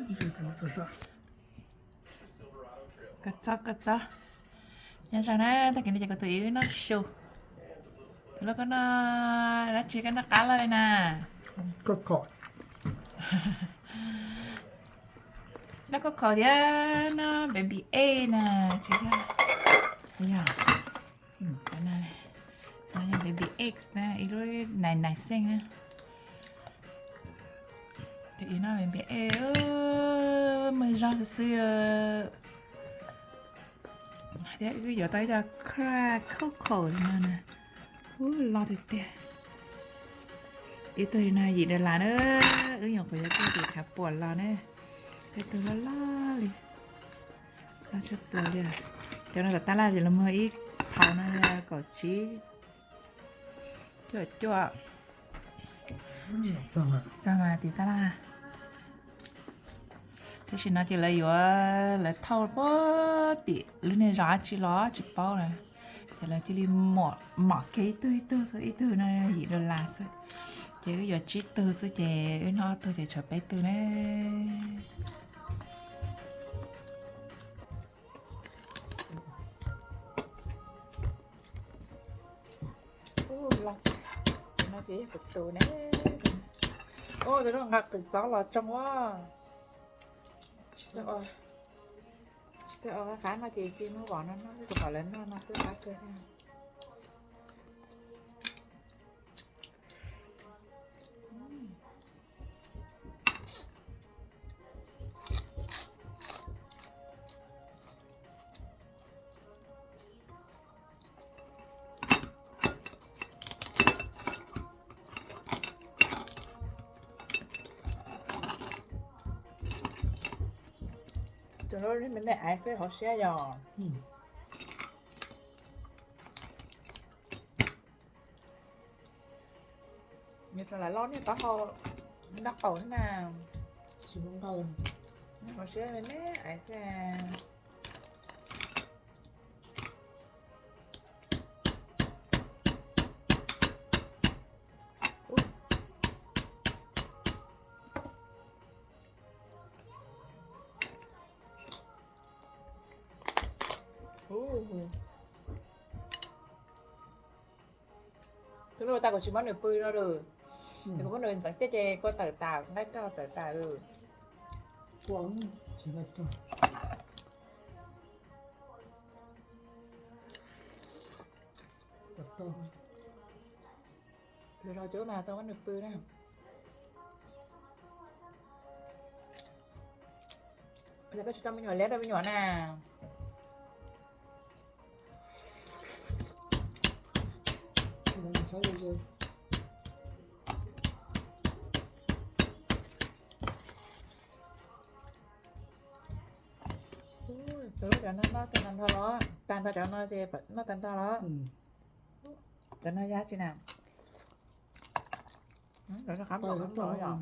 Koj txob, koj txob. Nyob zoo na, tag kis no ces kuv tus ib wb noj su. Kuv los koj noj dab tsi, koj noj qab loj li na? Noj koj khaum thiab noj baby egg na, tsis yog. Yog, baby eggs na, ib lub nais nais xeej na. Ces ib noj baby egg, muag zog xwb xwb. Thiab wb yuav tau ib co crack khaum khaum no na. Ub, loj tiag tiag. Ib tug li no yim dollar na, wb nyuam qhuav yuav tau ces tshav puam los na. Peb tug loj loj li, loj tshaj plaws li. Cov no tom tab laj ces los muag ib phau no yog kaum tsib cuaj cuaj. Txog mas tiv tab laj. Tam sim no ces lawv yuav, lawv thauj puag tim lub niag zos dab tsi los tsis paub na. Ces lawv cia li mom kiag ib tug ib tug xwb, ib tug no yim dollar xwb. Ces wb yuav tsib tug xwb ces wb noj ob tug ces tshuav peb tug na. Ub, los no ces yog kuv tus ne. Ub, tus no nqa qws txob los tsoo ua. Tsis tau ua qab no ces cia muab vom no noj xwb, rau qhov lawv noj no xwb qab kawg thiab. Tus no me me aiv xwb hauv siab yog. Nws tseem lam loj niag taub hau nrab qaum na. Hauv siab me me aiv xwb. Tus no tas kuv tsis muab nws pw no lawm. Kuv muab nws ntxeev tiaj ces kua tawm tas, nqaij rog tawm tas lawm. Lwm zaus cov mas tau muab nws pw na. Koj tsis tau me nyuam liab rau me nyuam na. Tus lub cov no noj tag nrho los, tag nrho cov no ces noj tag nrho los. Cov no yog tsi na? Cov no qab nplaum qab nplaum yom.